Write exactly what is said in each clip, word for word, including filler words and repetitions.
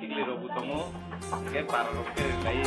Sikli rok bo tongo, hingke para rok khe lai.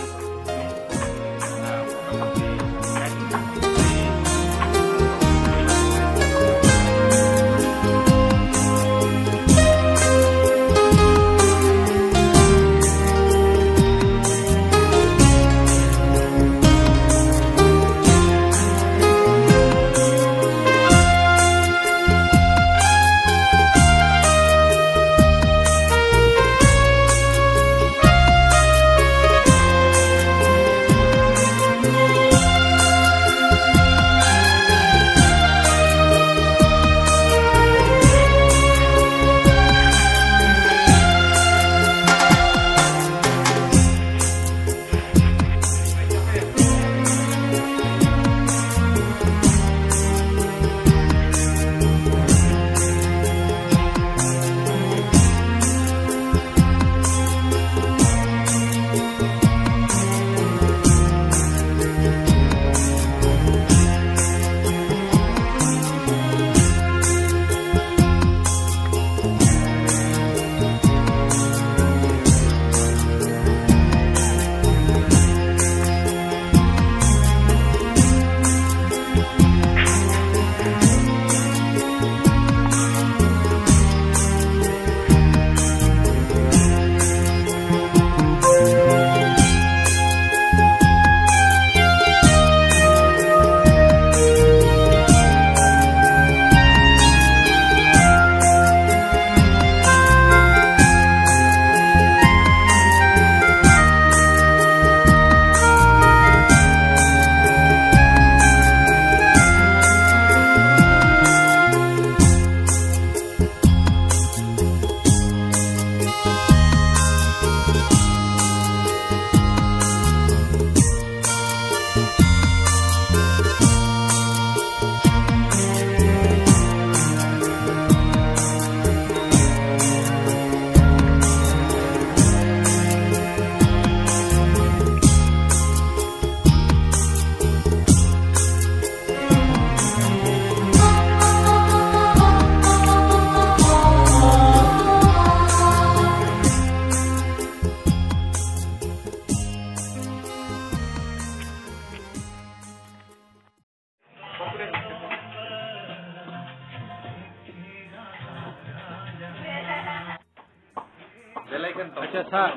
Belai khe tong. Acha sir,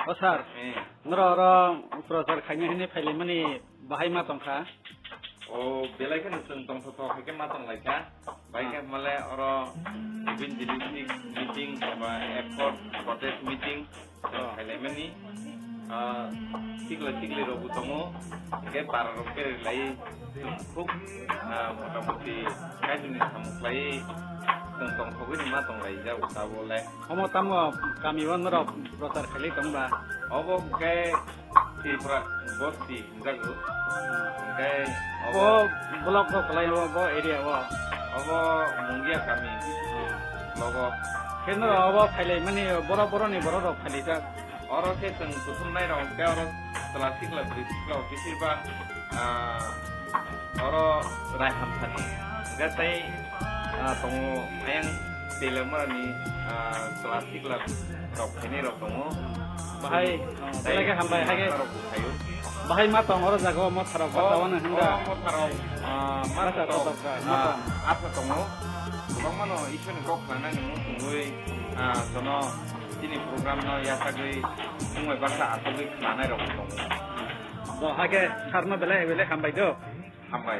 o sir. Eh. Noro oro prochar khaina hini phailaimani bahai ma tongkha. O belai khe chwng tongthok thok hai khe ma tonglaikha. Bai khe male oro evangelistic meeting eba accord protest meeting. Chwng khailaimani, ah, sikla sikli rok bo tongo, hingke para rok berelai khub, ah, motamoti kaisini samung khlai chwng tongthogwi ma tonglaijak tabole. Omo tamo kami o norok prochar khailai tongba? Obo hingke Tripura bosti. Jago. Hingke obo, o block o kwlai o, bo area o. Obo Mungia kami. Hmm. Logo. Khe no obo phailai mani borok, borok ni borok rok phailai jak. Oro khe chwng kuthum nai rok hingke oro chwla sikla bwrwi sikla o bisir ba, ah, oro Raiham thani. Hingke tei, ah, tongo ayang Teilamarani, ah, chwla sikla rok phainai rok tongo. Bahai, oh, tei belai khe hambai, hai khe. Rok bo phaio. Bahai ma tong oro jaga o motha rok, oh, bata wano hinda. Oh, motha rok, ah, ma tong, ah, asa tongo. Kwbangma no Iswrani kok khwlai nani mung tongwi, ah, jono chini program no yachagwi mung bai baksa achugwi khwlanai rok tongo. Bo hai khe sir no belai, belai hambai do. Hambai.